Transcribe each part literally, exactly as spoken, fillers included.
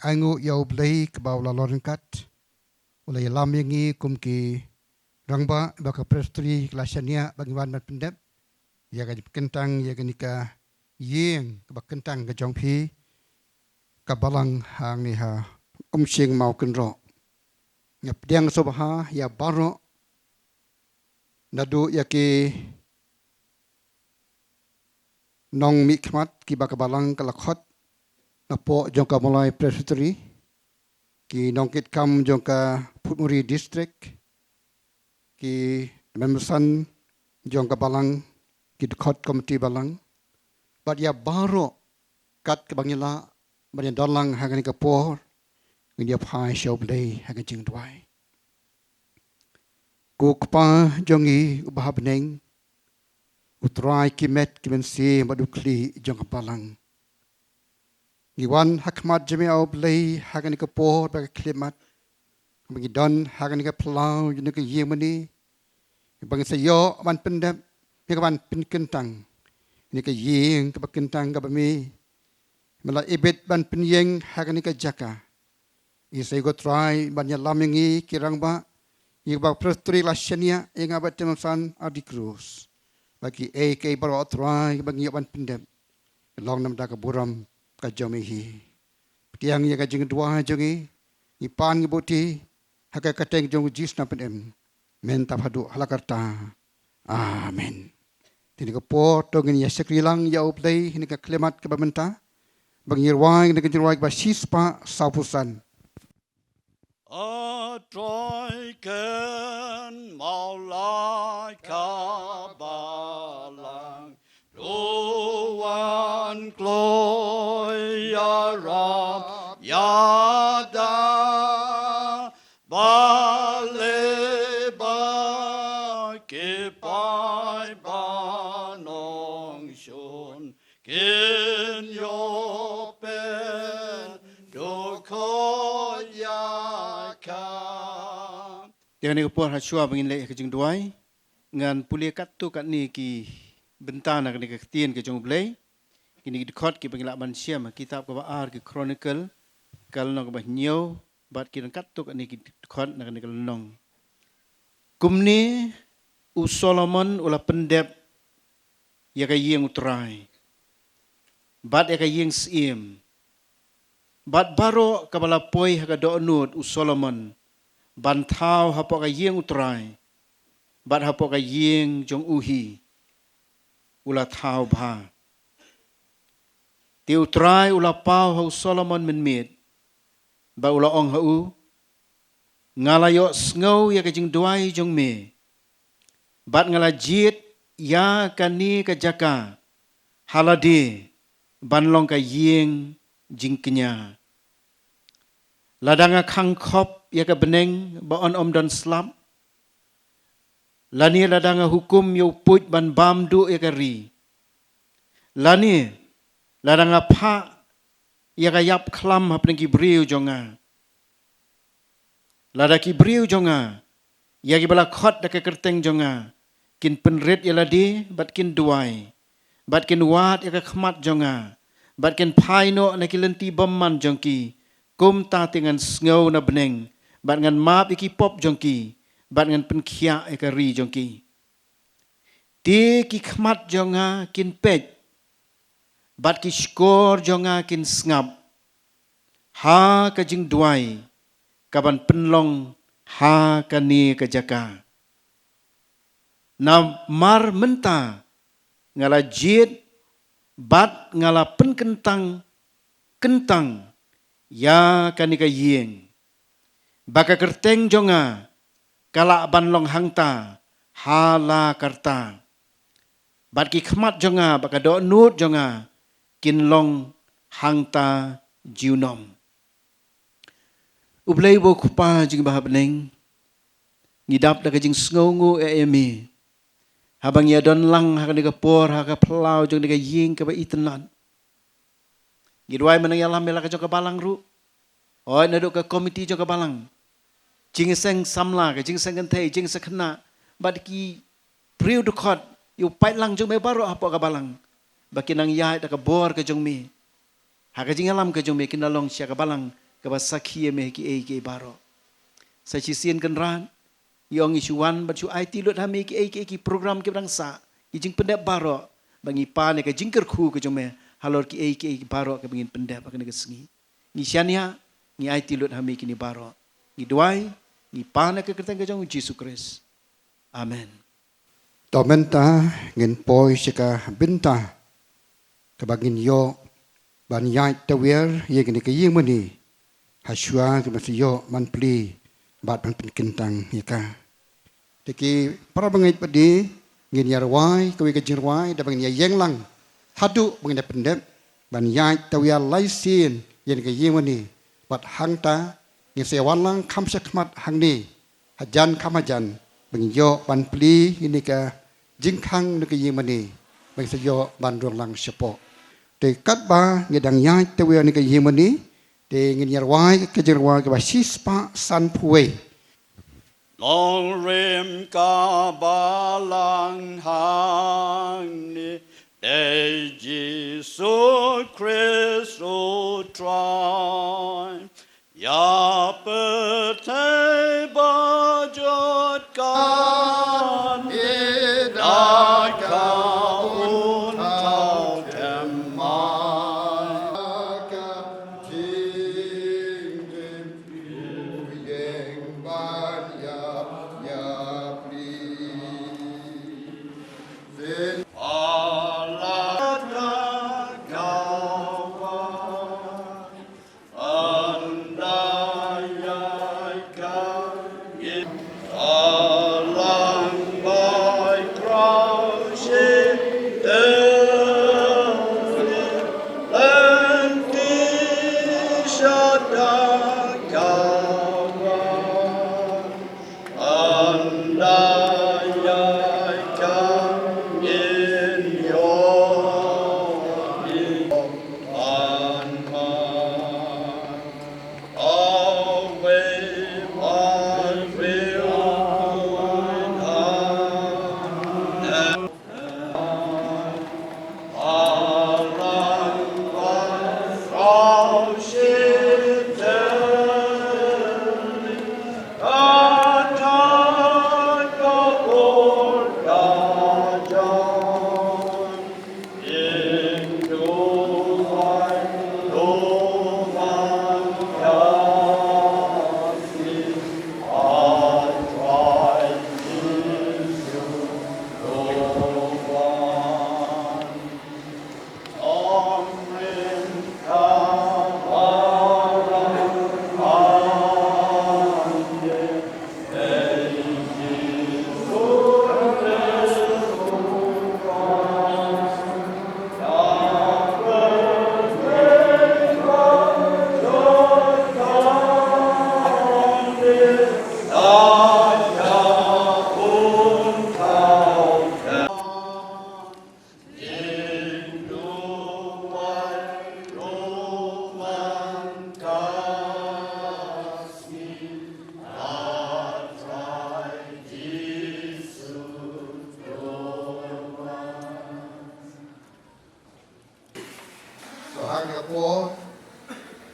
Ai nguh ïa U Blei kaba u la long ryngkat, u la ïalam ïa ngi kum ki rangbah, ba ka Presbytery ka la shaniah ba ngi wan ban pyndep ïa ka jingpynkyntang ïa kane ka ïing kaba kyntang ka jong phi, ka Balang hangne ha Umshing Mawkynroh. Nga pdiang sngewbha ïa baroh, naduh ïa ki nongmihkhmat kiba ka Balang ka la khot napoh jong ka Mawlai Presbytery, ki nongkitkam jong ka Phutmuri District, ki member san jong ka Balang, ki dkhot komiti Balang, bad ïa baroh kat kaba ngi lah ban ïadon lang ha kane ka por, ngin ïa phai sha U Blei ha ka jingduwai. Ko Kpa jong ngi uba ha bneng, U Trai ki met ki mynsiem bad u khlieh jong ka Balang, ngi wan ha khmat jong me, A U Blei, ha kane ka por ba ka khyllipmat, ba ngi don ha kane ka phyllaw jong kane ka ïing mane, ba ngi sa ïoh ban pyndep, ïa ka ban pynkyntang ïa kane ka ïing kaba kyntang kaba me, me la ibit ban pynïeng ha kane ka jaka. Isih ko Trai ban ïalam ïa ngi ki rangbah, ïa kaba Presbytery la shaniah ïa nga bad Tymmen San R D Cruz, ba kiei kiei baroh Trai ba ngi ïoh ban pyndep, long namar ka burom ka jong me hi. Pdiang ïa ka jingduwai jong ngi, ngi pan ngi buti ha ka kyrteng jong U Jisu Nongpynim, mynta bad haduh hala karta. Amen. Te ha kane ka por to ngin ïa shakri lang ïa U Blei ha kane ka khyllipmat kaba mynta, ba ngin ïa rwai ïa kane ka jingrwai kaba shispah sawphew san. A Trai kynmaw la ka Balang, to wan kloi ïarap ïa da, balei ba ki paidbah nongshun kin ïoh pynduh khot ïa ka. Te ha kane ka por, ha shuwa ba ngin leit ha ka jingduwai, ngan pule katto katne ki bynta na kane ka ktien ka jong U Blei. Kine ki dkhot kiba ngi lah ban shem ha kitab kaba ar ki Chronicle, ka lynnong kaba hynñiew, bad ki don katto katne ki dkhot na kane ka lynnong. Kumne u Solomon u la pyndep ïa ka ïing U Trai, bad ïa ka ïing syiem, bad baroh kaba la poi ha ka dohnud u Solomon ban thaw hapoh ka ïing U Trai, bad hapoh ka ïing jong u hi, u la thaw bha. Te U Trai u la paw ha u Solomon mynmiet, bad u la ong ha u, Nga la ïohsngew ïa ka jingduwai jong me, bad nga la jied ïa kane ka jaka ha lade ban long ka ïing jingkñia. Lada nga khang khop ïa ka bneng ba yn ym don slap, lane lada nga hukum ïa u puit ban bam duh ïa ka ri, lane lada nga phah ïa ka ïap khlam hapdeng ki briew jong nga, lada ki briew jong nga, ïa kiba la khot da ka kyrteng jong nga, kin pynrit ïa lade bad kin duwai, bad kin wad ïa ka khmat jong nga, bad kin phai noh na ki lynti bymman jong ki, kumta te ngan sngew na bneng, bad ngan map ïa ki pop jong ki, bad ngan pynkhiah ïa ka ri jong ki. Te ki khmat jong nga kin peit, bad ki shkor jong nga kin sngap ha ka jingduwai kaban pynlong ha kane ka jaka. Namar mynta nga la jied bad nga la pynkyntang kyntang ïa kane ka ïing, ba ka kyrteng jong nga ka lah ban long hangta ha la karta, bad ki khmat jong nga bad ka dohnud jong nga kin long hangta junom. U Blei uba u Kpa jong ngi ba ha bneng, ngi dap da ka jingsngewnguh ïa me, haba ngi ïa don lang ha kane ka por ha ka phyllaw jong kane ka ïing kaba itynnad. Ngi duwai mynta ïalam ïa la ka jong ka balang ruh, hooid naduh ka komiti jong ka balang, jingseng samla, ka jingseng kynthei, jingseng khynnah, bad ki briew dkhot, ïa u paidlang jong me baroh hapoh ka balang, ba kin nang ïaid da ka bor ka jong me. Ha ka jingïalam ka jong me kin da long sha ka balang kaba sakhi ïa me ha kiei kiei baroh. Sa shisien Kynrad, ngi ong ngi shu wan bad shu aiti lut ha me kiei kiei ki program kiba dang sah, ki jingpyndep baroh, ba ngi pan ïa ka jingkyrkhu ka jong me halor kiei kiei baroh kiba ngin pyndep ha kane ka sngi. Ngi shaniah, ngi aiti lut ha me kine baroh. Ngi duwai, ngi pan ha ka kyrteng ka jong u Jisu Khrist. Amen. To mynta ngin poi sha ka bynta kaba ngin ïoh ban ïaid tawiar ïa kane ka ïing mane ha shuwa ka ban sa ïoh ban plie bad ban pynkyntang ïa ka. Te ki para bangeit, pat de ngin ïa rwai kawei ka jingrwai da ba ngin ïa ïeng lang haduh ba ngin ïa pyndep ban ïaid tawiar lai sien ïa kane ka ïing mane. Bad hangta ngin sa ïa wan lang kham shakhmat hangne hajan kham hajan ba ngin ïoh ban plie ïa kane ka jingkhang na ka ïing mane ba ngin sa ïoh ban rung lang shapoh. Te katba ngi dang ïaid tawiar na ka ïing mane, te ngin ïa rwai ka jingrwai kaba shispah sanphew wei. Nongrim ka balang hangne, dei Jisu Khrist U Trai. Ïa pyrthei ba jot kan ïa da ka un thaw thymmai. To ha kane ka por,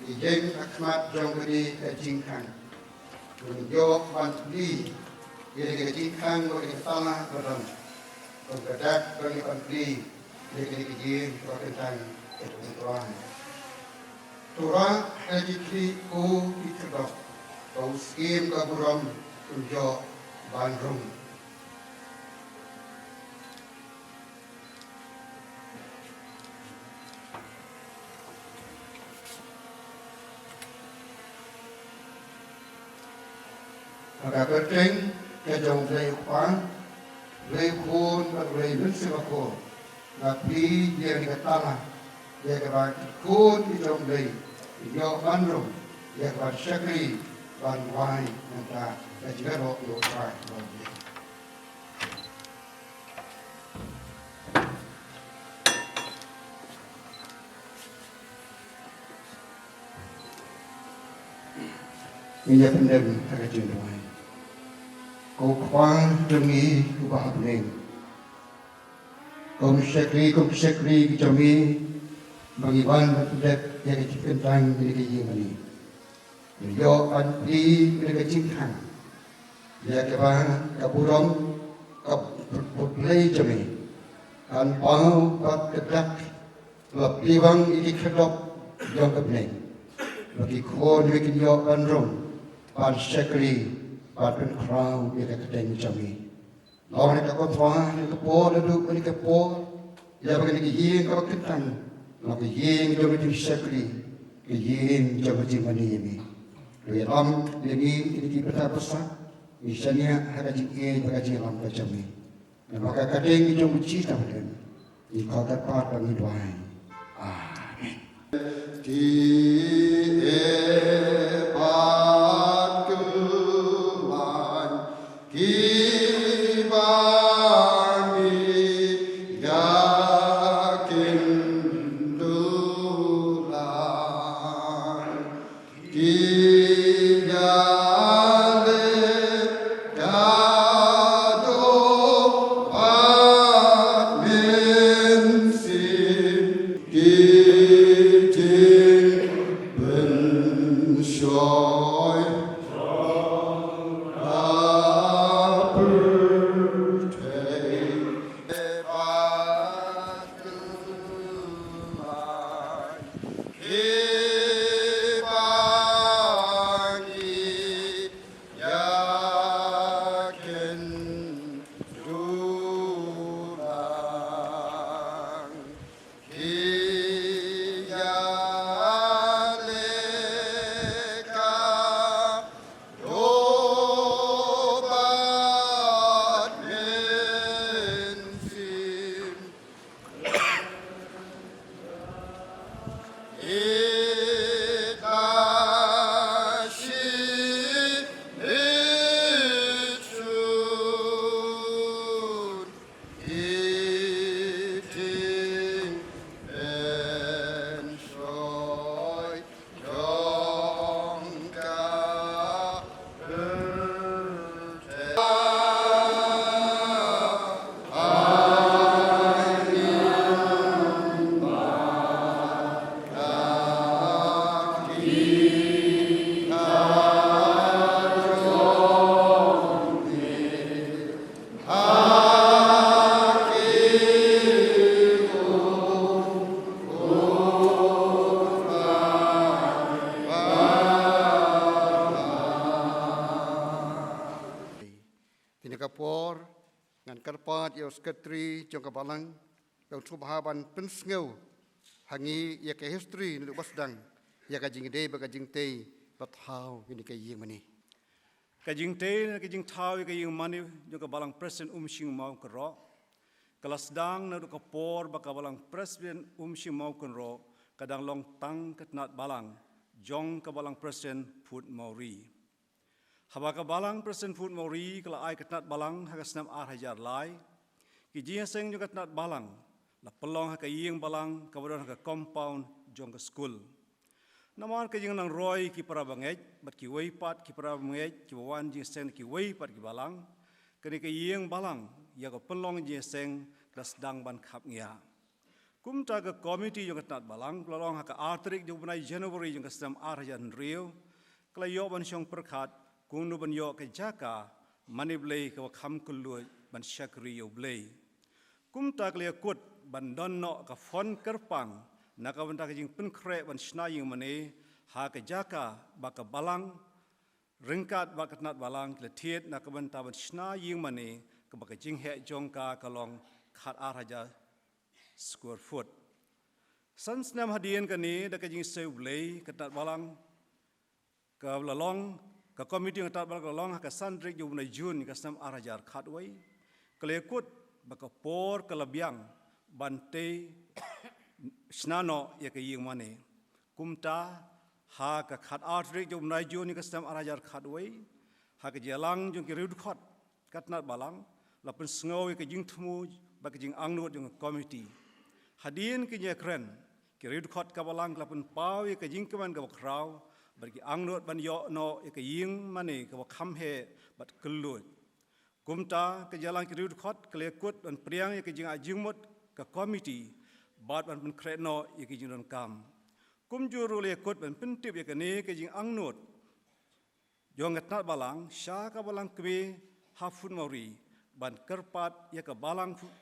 ngi ïeng ha khmat jong kane ka jingkhang. Ngin ïoh ban plie ïa kane ka jingkhang, ïa kane ka tala ba don. Kum ka dak ba ngi ban plie ïa kane ka ïing kaba kyntang ïa U Trai. To rah ha ki khlieh ko ki khyrdop, ba u Syiem ka burom un ïoh ban rung. Ha ka kyrteng ka jong U Blei U Kpa, U Blei U Khun bad U Blei Mynsiem Bakhuid, nga plie ïa kane ka tala ïa kaba ki khun ki jong U Blei kin ïoh ban rung, ïa kaban shakri ban wai nangta ka jingïaroh ïa U Trai. Ngin ïa pyndem ha ka jingduwai. Ko Kpa jong ngi uba ha bneng, kum shakri, kum shakri ki jong me, ba ngi wan ban pyndep ïa ka jingkyntang kane ka ïing mane. Ïoh ban plie ïa ka jingkhang ïa kaba ka burom ka burom jong me kan paw bad ka dak la plie wang ïa ki khyrdop jong ka bneng. Ba ki khun me kin ïoh ban rung ban shakri ban pynkhraw ïa ka kyrteng jong me. Long ïa ka kynthwa ïa ka por naduh ïa ka por ïa ba ka ïing kaba kyntang long ka ïing jong ka jingshakri ka ïing jong ka jingmane ïa me. Ïalam ïa ngi ïa ki bynta basa ngi shaniah ha ka jingïeit bad ka jingïalam ka jong me. Namar ka kyrteng jong u Jisu Khrist ngi kyrpad bad ngi duwai. Amen. Ki e pat ki wan ki ba ngi ïa kin dulang. Ki ïa leh ka doh bad mynsiem ki jingpynshoi ka pyrthei. Kine ka por ngan kyrpad ïa u sekretari jong ka balang, ïa u thubha ban pynsngew ha ngi ïa ka history naduh ba sdang ïa ka jingdei bad ka jingtei ba thaw ïa kane ka ïing mane. Ka jingtei ne ka jingthaw ïa ka ïing mane jong ka balang President Umshing Mawkynroh ka la sdang naduh ka por ba ka balang President Umshing Mawkynroh ka dang long tang ka tnat balang jong ka balang President Phut Mawrie. Haba ka balang President Phut Mawrie ka la ai ka tnat balang ha ka snem ar hajar lai, ki jingïaseng jong ka tnat balang la pynlong ha ka ïing balang kaba don ha ka compound jong ka skul. Namar ka jingnang roi ki para bangeit bad kiwei pat ki para bangeit kiba wan jingïaseng kiwei pat ki balang, kane ka ïing balang ïa ka pynlong jingïaseng ka la sdang ban khapngiah. Kumta ka komiti jong ka tnat balang ka la long ha ka ar tarik jong u bnai January jong ka snem ar hajar hynriew ka la ïoh ban shong pyrkhat kumno ban ïoh ka jaka mane Blei kaba kham kylluid ban shakri ïa U Blei. Kumta ka la ïakut ban don noh ka fund kyrpang na ka bynta ka jingpynkhreh ban shna ïing mane ha ka jaka ba ka balang ryngkat bad ka tnat balang ki la thied na ka bynta ban shna ïing mane kaba ka jingheh jong ka ka long khat ar hajar square foot. San snem hadien kane da ka jingsngew Blei ka tnat balang ka la long, ka komiti ka tnat balang ka la long ha ka san tarik jong u bnai Jun ka snem ar hajar khatwei. Ka la ïakut ba ka por ka la biang ban tei shna noh ïa ka ïing mane. Kumta ha ka khat ar tarik jong u bnai Jun ka snem ar hajar khatwei, ha ka jingïalang jong ki riewdkhot ka tnat balang la pynsngew ïa ka jingthmu bad ka jingangnud jong ka komiti. Hadien ka jingïakren, ki riewdkhot ka balang ki la pynpaw ïa ka jingkmen kaba khraw bad ki angnud ban ïoh noh ïa ka ïing mane kaba kham heh bad kylluid. Kumta ka jingïalang ki riewdkhot ka la ïakut ban pdiang ïa ka jingajingmut ka komiti bad ban pynkhreh noh ïa ka jingdonkam. Kumjuh ruh la ïakut ban pyntip ïa kane ka jingangnud jong ka tnat balang sha ka balang kmie ha Phutmawri, ban kyrpad ïa ka balang Phu-,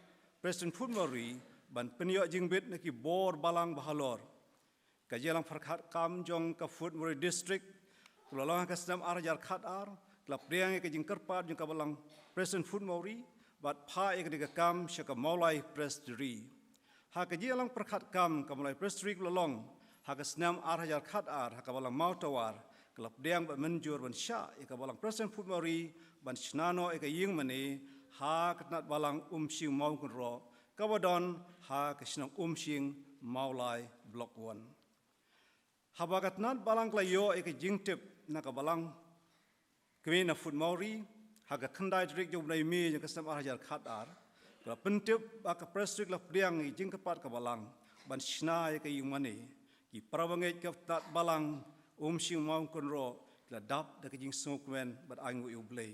President Phutmawri ban pynïoh jingbit na ki bor balang bahalor. Ka jingïalang pyrkhat kam jong ka Phutmawri District, ka la long ha ka snem ar hajar khat ar, ka la pdiang ïa ka jingkyrpad jong ka balang President Phutmawri, bad phah ïa kane ka kam sha ka Mawlai Presbytery. Ha ka jingïalang pyrkhat kam ka Mawlai Presbytery ka la long, ha ka snem ar hajar khat ar, ha ka balang Mawtawar, ka la pdiang bad mynjur ban shah ïa ka balang President Phutmawri ban shna noh ïa ka ïing mane ha ka tnat balang Umshing Mawkynroh, kaba don ha ka shnong Umshing, Mawlai Block One. Haba ka tnat balang ka la ïoh ïa ka jingtip na ka balang kmie na Phutmawri, ha ka khyndai tarik jong u bnai May jong ka snem ar hajar khat ar, ka la pyntip ba ka Presbytery ka la pdiang ïa ka jingkyrpad ka balang ban shna ïa ka ïing mane, ki para bangeit ka tnat balang Umshing Mawkynroh ki la dap da ka jingsngewkmen bad ainguh ïa U Blei.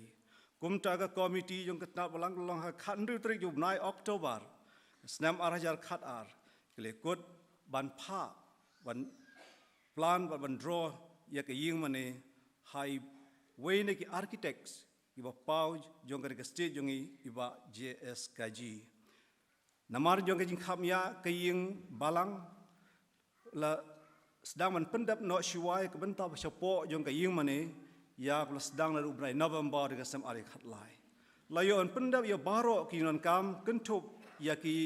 Kumta ka komiti jong ka tnat balang ka la long ha ka khathynriew tarik jong u bnai October, ka snem ar hajar khat ar, ka la kut ban phah, ban plan, ban, ban draw ïa ka ïing mane ha iwei na ki architects kiba paw jong ka state jong ngi, i Bah J S Kaji. Namar jong ka jingkhapngiah, ka ïing balang la sdang ban pyndep noh shuwa ïa ka bynta ba shapoh jong ka ïing mane, ïa kaba la sdang naduh u bnai November jong ka snem ar hajar khat lai. La ïoh ban pyndep ïa baroh ki jingdonkam kynthup ïa ki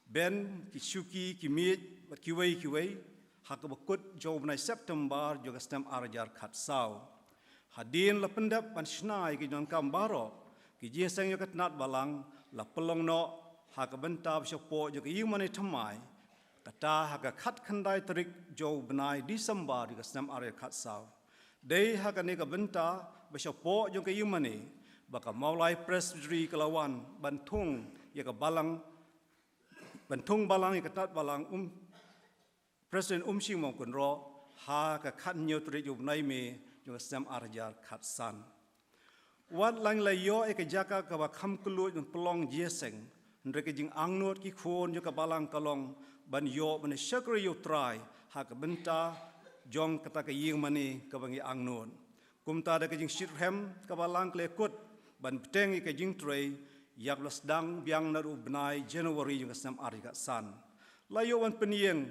bench, ki shuki, ki miej bad kiwei kiwei, ha kaba kut jong u bnai September jong ka snem ar hajar khat saw. Hadien la pyndep ban shna ïa ki jingdonkam baroh, ki jingïaseng jong ka tnat balang la pynlong noh ha ka bynta ba shapoh jong ka ïing mane thymmai, kata ha ka khatkhyndai tarik jong u bnai December jong ka snem ar hajar khat saw. Dei ha kane ka bynta ba shapoh jong ka ïing mane ba ka Mawlai Presbytery ka la wan ban thung ïa ka balang, ban thung balang ïa ka tnat balang, um, President Umshing Mawkynroh, ha ka khathynñiew tarik jong u bnai May jong ka snem ar hajar khat san. Wat la ngi la ïoh ïa ka jaka kaba kham kylluid ban pynlong jingïaseng, hynrei ka jingangnud ki khun jong ka balang ka long ban ïoh ban shakri ïa U Trai ha ka bynta jong kata ka ïing mane kaba ngi angnud. Kumta da ka jingshitrhem, ka balang ka la kut ban bteng ïa ka jingtrei ïa kaba la sdang biang naduh u bnai January jong ka snem ar hajar khat san. La ïoh ban pynïeng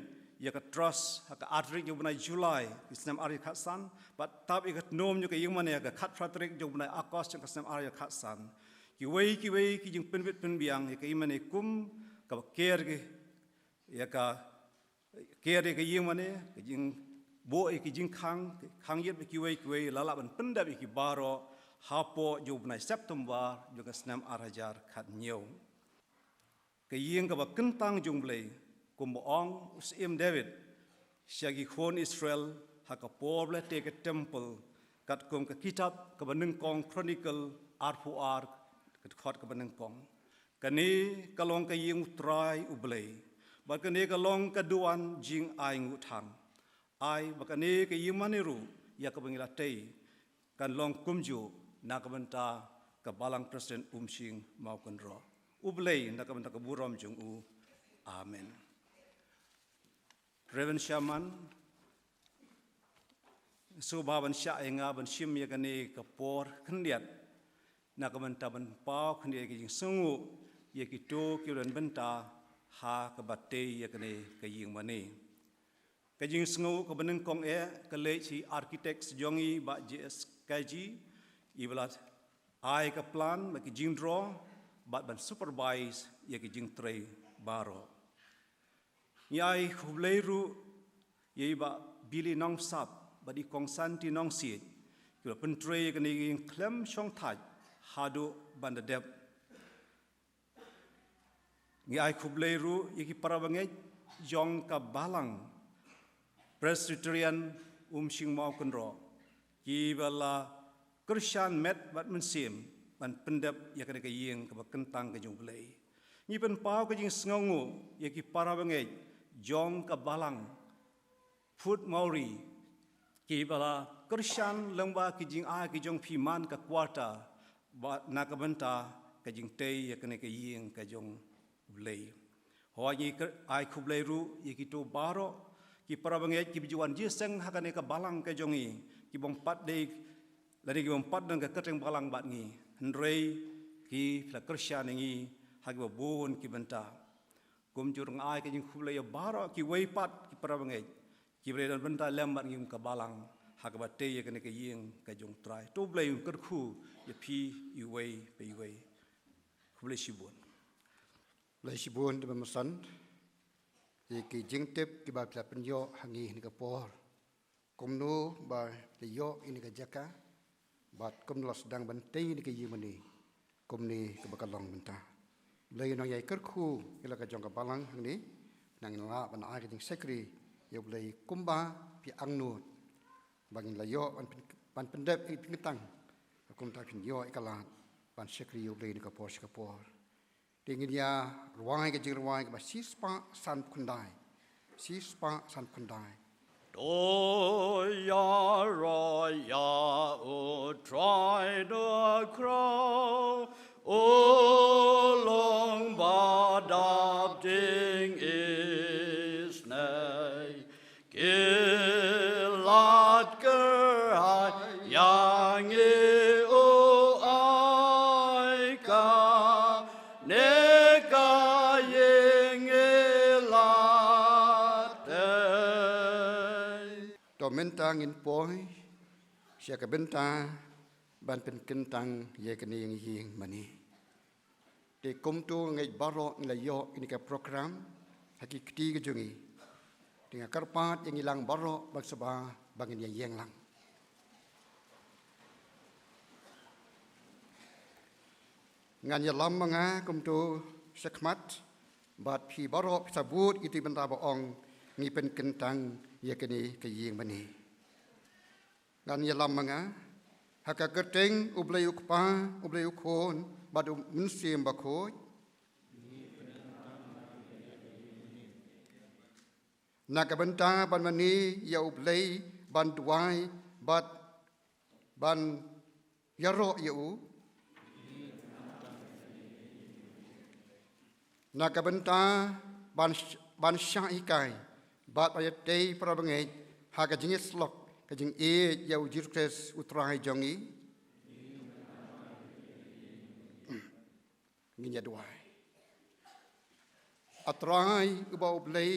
ïa ka trust ha ka ar tarik jong u bnai July ka snem ar hajar khat san, bad tap ïa ka tnum jong ka ïing mane ha ka khatphra tarik jong u bnai August jong ka snem ar hajar khat san. Kiwei kiwei ki jingpynbit pynbiang ïa ka ïing mane kum kaba ker ki, ïa ka ker ïa ka ïing mane, ka jingbuh ïa ki jingkhang, khang ïit bad kiwei kiwei, la lah ban pyndep ïa ki baroh hapoh jong u bnai September jong ka snem ar hajar khathynñiew. Ka ïing kaba kyntang jong U Blei, kumba ong u Syiem David sha ki khun Israel ha ka por ba la tei ka temple, katkum ka kitab kaba nyngkong Chronicle arphew ar, ka dkhot kaba nyngkong: Kane ka long ka ïing U Trai U Blei, bad kane ka long ka duwan jingainguh thang. Ai ba kane ka ïing mane ruh ïa kaba ngi la tei kan long kumjuh na ka bynta ka balang President Umshing Mawkynroh. U Blei na ka bynta ka burom jong u. Amen. Reverend Shaman, sngewbha ban shah ïa nga ban shim ïa kane ka por khyndiat na ka bynta ban paw khyndiat ïa ka jingsngewnguh ïa kito kiba don bynta ha kaba tei ïa kane ka ïing mane. Ka jingsngewnguh kaba nyngkong eh ka leit sha i architect jong ngi, Bah J S Kaji, iba la ai ka plan bad ka jingdraw bad ban supervise ïa ka jingtrei baroh. Ngi ai khublei ruh ïa i Bah Billy Nongsap bad i Kong Santi Nongsiej, kiba la pyntrei ïa kane ka ïing khlem shongthait haduh ban da dep. Ngi ai khublei ruh ïa ki para bangeit jong ka balang Presbyterian Umshing Mawkynroh, kiba la kyrshan met bad mynsiem ban pyndep ïa kane ka ïing kaba kyntang ka jong U Blei. Ngi pynpaw ka jingsngewnguh ïa ki para bangeit jong ka balang Phutmawri, kiba la kyrshan lyngba ki jingai ki jong phi man ka quarter, ba na ka bynta ka jingtei ïa kane ka ïing ka jong U Blei. Hooid, ngi kyr-, ai khublei ruh ïa kito baroh ki para bangeit kiba ju wan jingïaseng ha kane ka balang ka jong ngi, kiba ym pat dei lane ki bym pat don ka kyrteng balang bad ngi, hynrei ki phi la kyrshan ïa ngi ha kiba bun ki bynta. Kumjuh nga ai ka jingkhublei ïa baroh kiwei pat ki para bangeit kiba la don bynta lem bad ngi kum ka balang ha kaba tei ïa kane ka ïing ka jong U Trai. To U Blei un kyrkhu ïa phi iwei pa iwei. Khublei shibun. Khublei shibun Dr. Mason ïa ki jingtip kiba phi la pynïoh ha ngi ha kane ka por. Kumno ba la ïoh ïa kane ka jaka bad kumno la sdang ban tei ïa kane ka ïing mane kumne kaba ka long mynta. U Blei un nang ïai kyrkhu ïa la ka jong ka balang hangne, nang ïa la ban ai ka jingshakri ïa U Blei kumba phi angnud ba ngin la ïoh ban pyn-, ban pyndep ïa ka jingkyntang kumta phin ïoh ïa ka lad ban shakri ïa U Blei na ka por sha ka por. Te ngin ïa rwai ka jingrwai kaba shispah sanphew khyndai. Shispah sanphew khyndai. To ïaroh ïa U Trai da khraw, u long ba dap jingisynei. Ki lad kyrhai ïa ngi u ai kane ka ïing i la tei. To mynta ngin poi sha ka bynta ban pynkyntang ïa kane ka ïing mane. Te kumto nga ngeit baroh ngi la ïoh ïa kane ka program ha ki kti ka jong ngi. Te nga kyrpad ïa ngi lang baroh bad sngewbha ba ngin ïa ïeng lang. Ngan ïalam ma nga kumto shakhmat bad phi baroh phi sa bud ïa kito ki bynta ba ong ngi pynkyntang ïa kane ka ïing mane. Ngan ïalam ma nga, ha ka kyrteng U Blei U Kpa, U Blei U Khun bad U Mynsiem Bakhuid. Na ka bynta ban mane ïa U Blei, ban duwai bad ban ïaroh ïa u. Na ka bynta ban sh-, ban shah hikai bad ban ïatei para bangeit ha ka jingïasyllok ka jingïeit ïa U Jisu Khrist U Trai jong ngi. Ngin ïa duwai. A Trai uba U Blei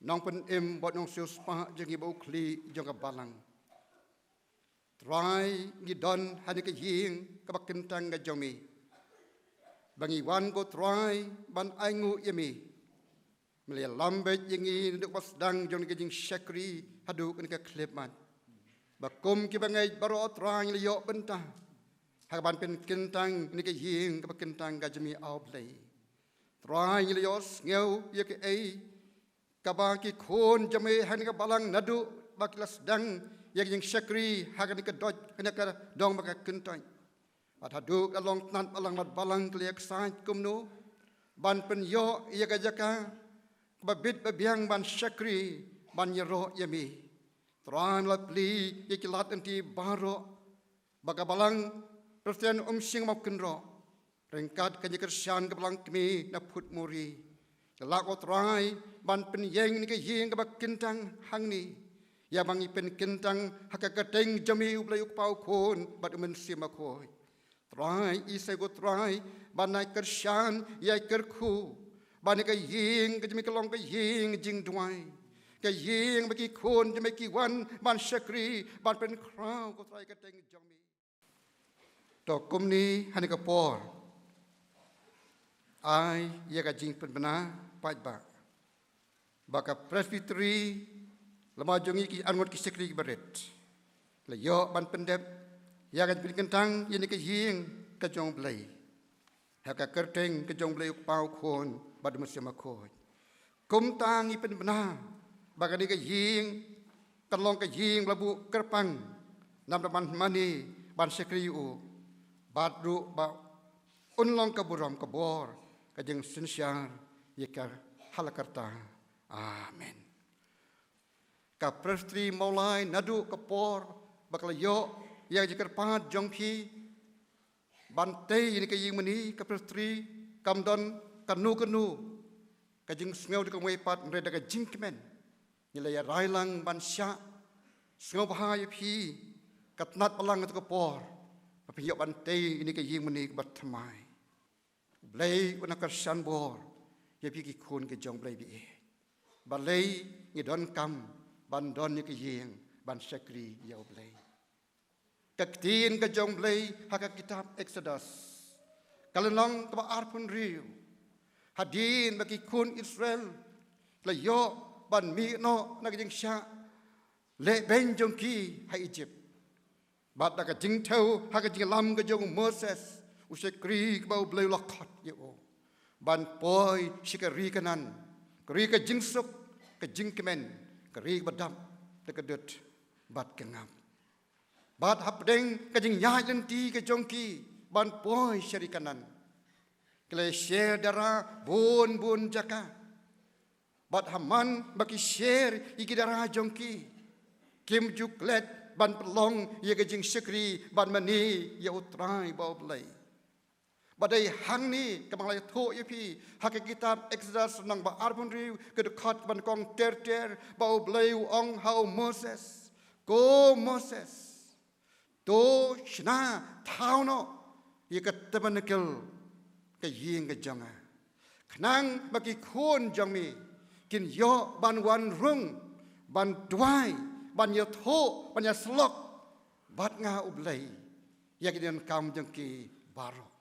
nongpynim bad nongsiewspah jong ngi bad u khlieh jong ka balang. Trai, ngi don ha kane ka ïing kaba kyntang ka jong me, ba ngi wan ko Trai ban ainguh ïa me. Me la ïalam beit ïa ngi naduh ba sdang jong kane ka jingshakri haduh kane ka khyllipmat, ba kum ki bangeit baroh Trai ngi la ïoh bynta ha kaban pynkyntang kane ka ïing kaba kyntang ka jong me A Blei. Trai, ngi la ïohsngew ïa kaei kaba ki khun jong me ha kane ka balang naduh ba ki la sdang ïa ka jingshakri ha kane ka dong, kane ka dong ba ka kyntait. Bad haduh ka long tnat balang bad balang ki la ïa ksaid kumno ban pynïoh ïa ka jaka kaba bit ba biang ban shakri, ban ïaroh ïa me. Trai, me la plie ïa ki lad lynti baroh ba ka balang Presbyterian Umshyngiakynroh ryngkat ka jingkyrshan ka balang kmie na Phutmori, ka lah ko Trai ban pynïeng ïa kane ka ïing kaba kyntang hangne, ïa ba ngi pynkyntang ha ka kyrteng jong me U Blei U Kpa U Khun bad U Mynsiem Bakhuid. Trai, isynei ko Trai ban ai kyrshan, ïa ai kyrkhu ba kane ka ïing ka jong me ka long ka ïing jingduwai, ka ïing ba ki khun jong me ki wan ban shakri, ban pynkhraw ko Trai ka kyrteng jong me. To kumne ha kane ka por, ai ïa ka jingpynbna paidbah ba ka Presbytery lem bad jong ngi ki arngut ki shakri kiba rit la ïoh ban pyndep ïa ka jingpynkyntang ïa kane ka ïing ka jong U Blei ha ka kyrteng ka jong U Blei U Kpa, U Khun bad U Mynsiem Bakhuid. Kumta ngi pynbna ba kane ka ïing kan long ka ïing ba la buh kyrpang namar ban mane ban shakri ïa u, bad ruh ba un long ka burom ka bor ka jingsynshar ïa ka ha la karta. Amen. Ka Presbytery Mawlai naduh ka por ba ka la ïoh ïa ka jingkyrpad jong phi ban tei ïa kane ka ïing mane, ka Presbytery kam don kano kano ka jingsngew da kawei pat, hynrei da ka jingkmen ngi la ïa rai lang ban shah sngewbha ïa phi Ka tnat balang ha kata ka por ba phi ïoh ban tei ïa kane ka ïing mane kaba thymmai. U Blei un nang kyrshan bor ïa phi ki khun ki jong U Blei baieit. Balei? Ngi donkam ban don ïa ka ïing ban shakri ïa U Blei. Ka ktien ka jong U Blei ha ka kitab Exodus, ka lynnong kaba arphew hynriew, hadien ba ki khun Israel ki la ïoh ban mih noh na ka jingshah lehbeiñ jong ki ha Egypt, bad da ka jingthew ha ka jingïalam ka jong u Moses, u shakri kaba U Blei u la khot ïa u ban poi sha ka ri Kanaan, ka ri ka jingsuk, ka jingkmen, ka ri kaba dap da ka dud bad ka ngap. Bad hapdeng ka jingïaid lynti ka jong ki ban poi sha ri Kanaan, ki la sher dara bun bun jaka. Bad ha man ba ki sher ïa ki dara jong ki, kim ju klet ban pynlong ïa ka jingshakri ban mane ïa U Trai ba U Blei. Bad dei hangne kaba nga la ïathuh ïa phi ha ka kitab Exodus lynnong ba arphew hynriew, ka dkhot ba nyngkong ter ter, ba U Blei u ong ha u Moses, "Ko Moses, to shna thaw noh ïa ka tabernacle, ka ïing ka jong nga, khnang ba ki khun jong me kin ïoh ban wan rung, ban duwai, ban ïathuh, ban ïasyllok bad nga U Blei ïa ki jingdonkam jong ki baroh."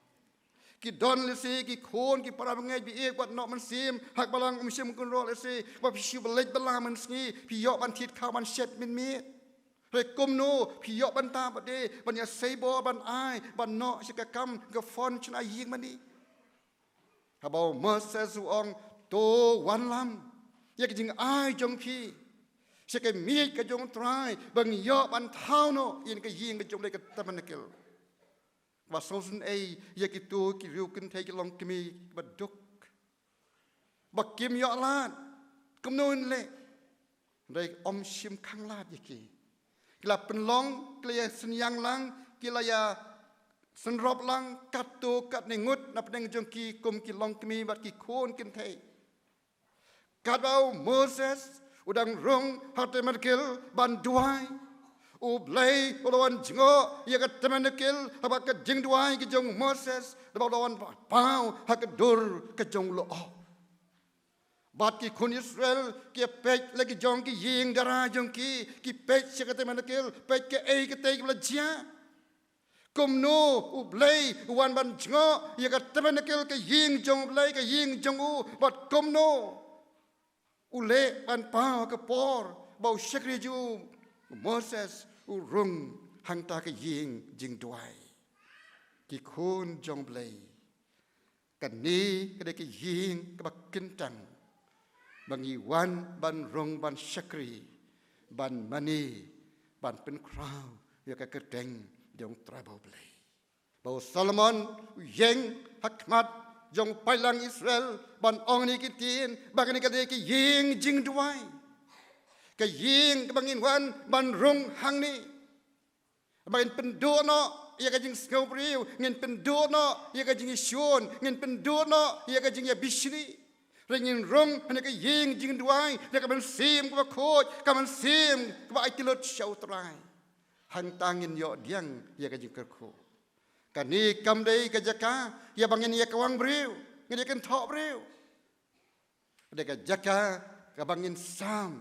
Ki don lehse ki khun ki para bangeit baieit wat noh mynsiem ha ka balang Umshym Kynroh lehse ba phi shu ba leit ba la mynsngi, phi ïoh ban thied khaw ban shet mynmiet. Hynrei kumno phi ïoh ban tap bad de ban ïasei bor ban ai ban noh sha ka kam ka fund shna ïing mane? Haba u Moses u ong, "To wanlam ïa ka jingai jong phi sha ka miej ka jong U Trai ba ngi ïoh ban thaw noh ïa ka ïing ka jong U Blei, ka tabernacle." Ba sngewsynei ïa kito ki riew kynthei ki longkmie kiba duk, ba kim ïoh lad kumno yn leh. Hynrei um shym khang lad ïa ki. Ki la pynlong, ki la ïa synñiang lang, ki la ïa synrop lang katto katne ngut na pdeng jong ki kum ki longkmie bad ki khun kynthei. Katba u Moses u dang rung ha ka tabernacle ban duwai, U Blei u la wan jngoh ïa ka tabernacle ha kaba ka jingduwai ka jong u Moses, da kaba u la wan paw ha ka dur ka jong u lyoh. Bad ki khun Israel ki ïa peit la ki jong ki ïing dara jong ki, ki peit sha ka tabernacle, peit kaei kaei kaba la jia. Kumno U Blei u wan ban jngoh ïa ka tabernacle, ka ïing jong U Blei, ka ïing jong u, bad kumno u leh ban paw ha ka por ba u shakri jong u Moses u rung hangta ka ïing jingduwai. Ki khun jong U Blei, kane ka dei ka ïing kaba kyntang ba ngi wan ban rung ban shakri, ban mane, ban pynkhraw ïa ka kyrteng jong U Trai ba U Blei. Ba u Solomon u ïeng ha khmat jong u paidlang Israel ban ong ïa ki ktien ba kane ka dei ka ïing jingduwai, ka ïing kaba ngin wan ban rung hangne. Ba ngin pynduh noh ïa ka jingsngewbriew, ngin pynduh noh ïa ka jingïashun, ngin pynduh noh ïa ka jingïabishni. Hynrei ngin rung ha kane ka ïing jingduwai da ka mynsiem kaba khuid, ka mynsiem kaba aiti lut sha U Trai. Hangta ngin ïoh pdiang ïa ka jingkyrkhu. Kane kam dei ka jaka ïa ba ngin ïa kawang briew, ngin ïa kynthoh briew. Dei ka jaka kaba ngin sam,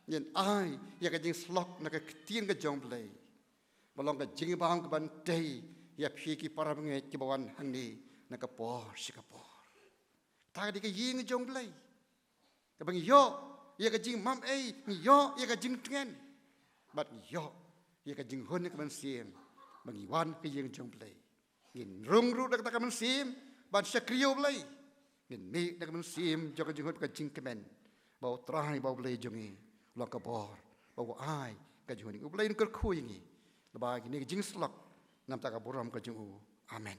ngin ai ïa ka jingsyllok na ka ktien ka jong U Blei, ba long ka jingbam kaban tei ïa phi ki para bangeit kiba wan hangne na ka por sha ka por. Kata ka dei ka ïing jong U Blei, kaba ngi ïoh ïa ka jingmam ei, ngi ïoh ïa ka jingtngen, bad ngi ïoh ïa ka jinghun ïa ka mynsiem ba ngi wan ka ïing jong U Blei. Ngin rung ruh da kata ka mynsiem ban shakri ïa U Blei. Ngin mih da ka mynsiem jong ka jinghun ka jingkmen ba U Trai ba U Blei jong ngi u long ka bor ba u ai ka jinghun. U Blei un kyrkhu ïa ngi lyngba kine ki jingsyllok, namar ka burom ka jong u. Amen.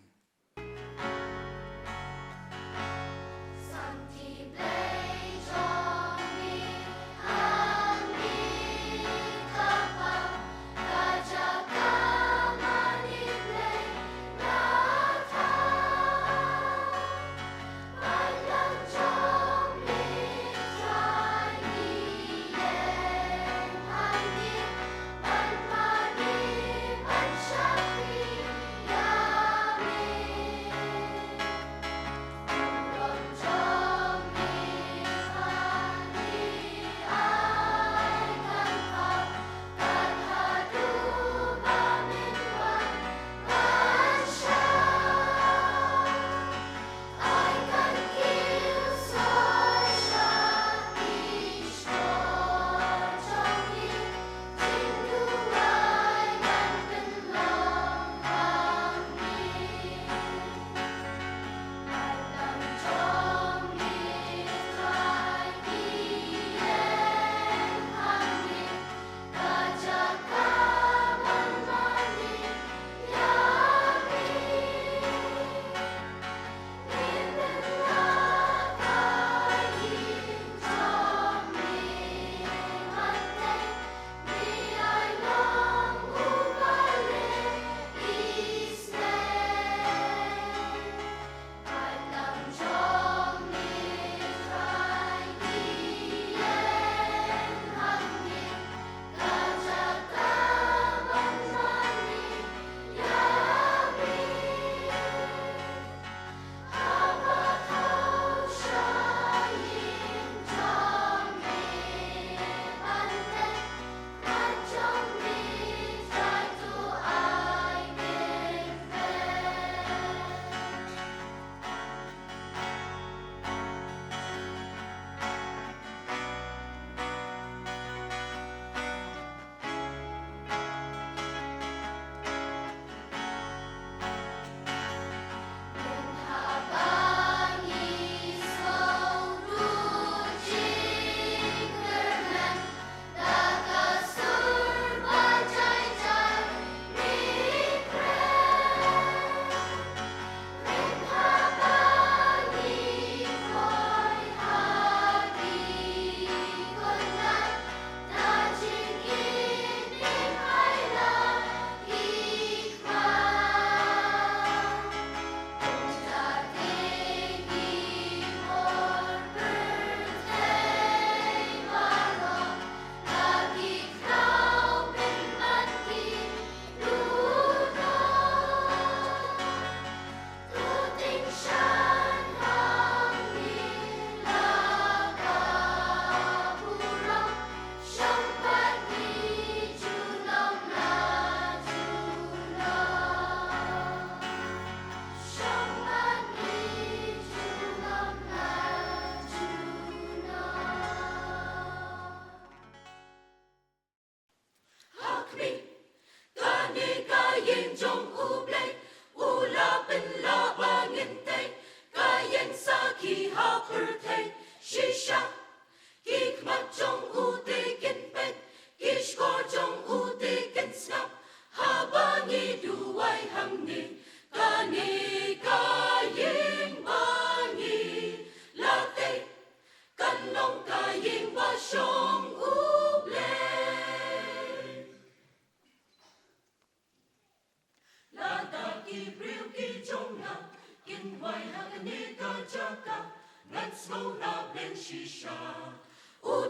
U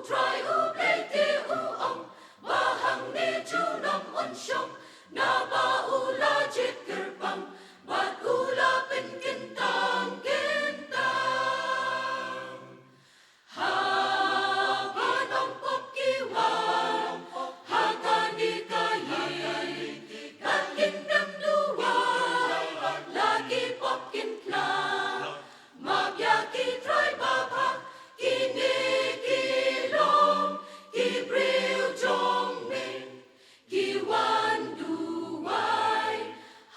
Trai U Blei te u ong, ba hangne junom un shong, naba u la jied kyrpang, bad u la pynkyntang kyntang. Haba nongpop ki wan ha kane ka ïing, kin dem duwai, la ki pop kin kla. Map ïa ki trai babha, kine ki long ki briew jong me, ki wan duwai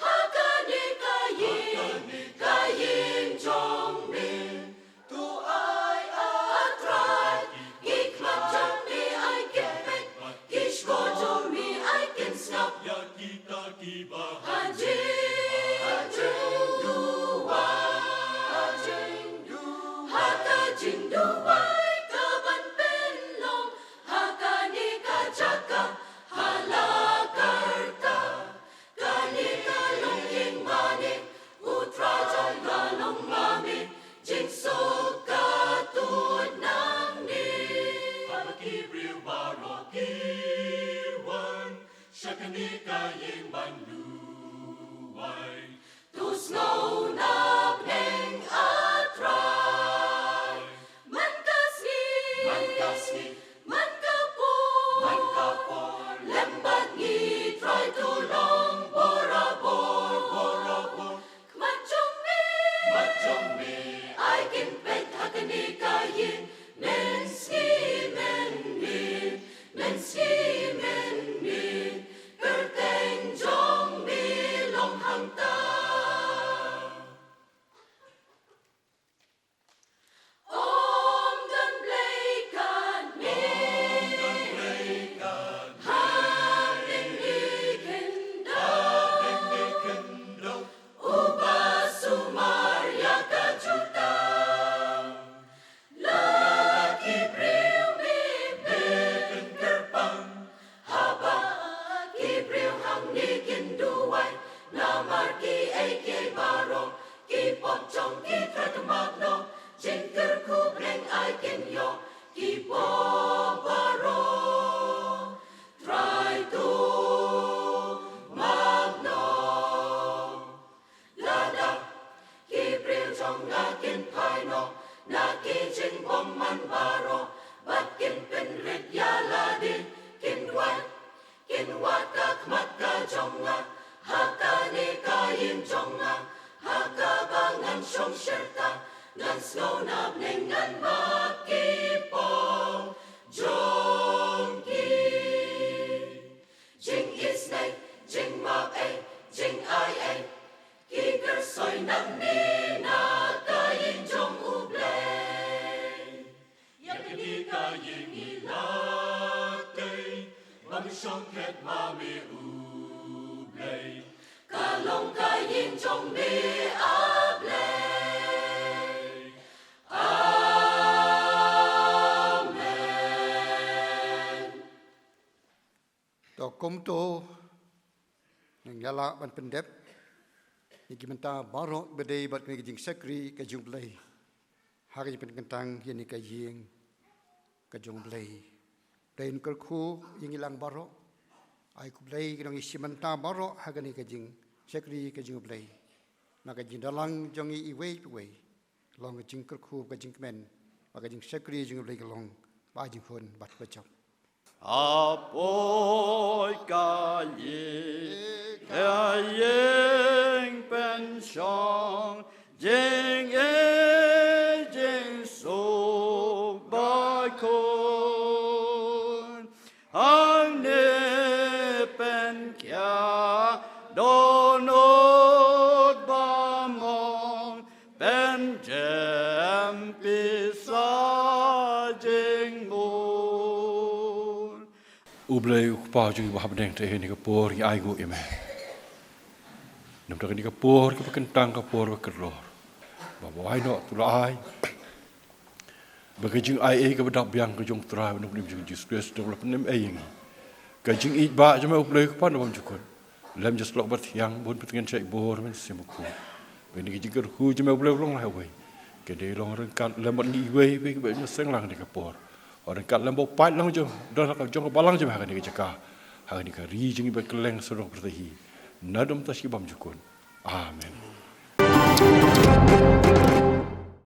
ha kane ka ïing, ka ïing jong me. To ai, A Trai, ki khmat jong me ai kin peit, ki shkor jong me ai kin sngap. Ïa kita kiba ha jingduwai, ha jingduwai, ha ka jingduwai kaban pynlong ha kane ka jaka, ha la karta. Kane ka long ïing mane, U Trai jong nga long ma me, jingsuk ka tut nangne. Haba ki briew baroh ki wan sha kane ka ïing ban duwai, to sngew na bneng, A Trai. Man ka sngi, man ka sngi, man ka por, man ka por, lem bad ngi Trai, to long borabor, borabor. Khmat jong me, khmat jong me, ai kin peit ha kane ka ïing, mynsngi mynmiet, mynsngi mynmiet, kyrteng jong me long hangta. Ym don Blei kat me. Ym don Blei kat me. Ha ring ne khyndew. Ha ring ne khyndew. Uba sumar ïa ka jutang. Lada ki briew me pynkyrpang, haba ki briew hangne kin duwai, namar kiei kiei baroh, ki pop jong ki Trai, to map noh, jingkyrkhu bneng ai kin ïoh, ki pop baroh, Trai, to map noh. Lada ki briew jong nga kin phai noh na ki jingbymman baroh, bad kin pynrit ïa lade, kin duwai, kin wad ka khmat ka jong nga ha kane ka ïing jong nga, ha kaba ngan shong shyrta, ngan sngew na bneng, ngan map ki pop jong ki. Jingisynei, jingmap ei, jingai ei, ki kyrsoi nangne na ka ïing jong U Blei. Ïa kane ka ïing ngi la tei, ba ngin shong khet ma me U Blei. Ka long ka ïing jong me, A Blei. Amen. To kumto, ngan ïa lah ban pyndep ïa ki bynta baroh ba dei bad kane ka jingshakri ka jong U Blei ha ka jingpynkyntang ïa kane ka ïing ka jong U Blei. Dei ban kyrkhu ïa ngi lang baroh, ai U Blei, ki nongïashim bynta baroh ha kane ka jingshakri ka jong U Blei. Na ka jingdon lang jong ngi iwei pa iwei, long ka jingkyrkhu, ka jingkmen, bad ka jingshakri jong U Blei ka long ba jinghun bad ba jop. Hapoi ka ïing, ka ïing pynshong, jingïeit jingsuk ba khun. Hangne pynkhia dohnud ba mong, pynjem pisa jingmut. U Blei U Kpa jong ngi uba ha bneng, te ha kane ka por ngi ai nguh ïa me. Namar kane ka por kaba kyntang, ka por ba kordor, ba wai noh, to la ai ba ka jingaiei kaba dap biang ka jong U Trai bad U Nongpynim jong ngi Jisu Khrist, to la pynim ei ïa ngi. Ka jingïeit ba jong me U Blei U Kpa uba bymjukut, lem jingïasyllok ba thiang, bun pyntngen shai bor mynsiem bakhuid. Ba kane ka jingkyrkhu jong me U Blei U long la iwei, Ka dei long ryngkat lem bad ngi iwei iwei kiba ïaseng lang ha kane ka por. Ryngkat lem bad u paid lang jong, don ha ka jong ka balang jong me ha kane ka jaka, ha kane ka ri jong ngi ba kylleng sawdong pyrthei hi. Naduh mynta sha ki bymjukut. Amen.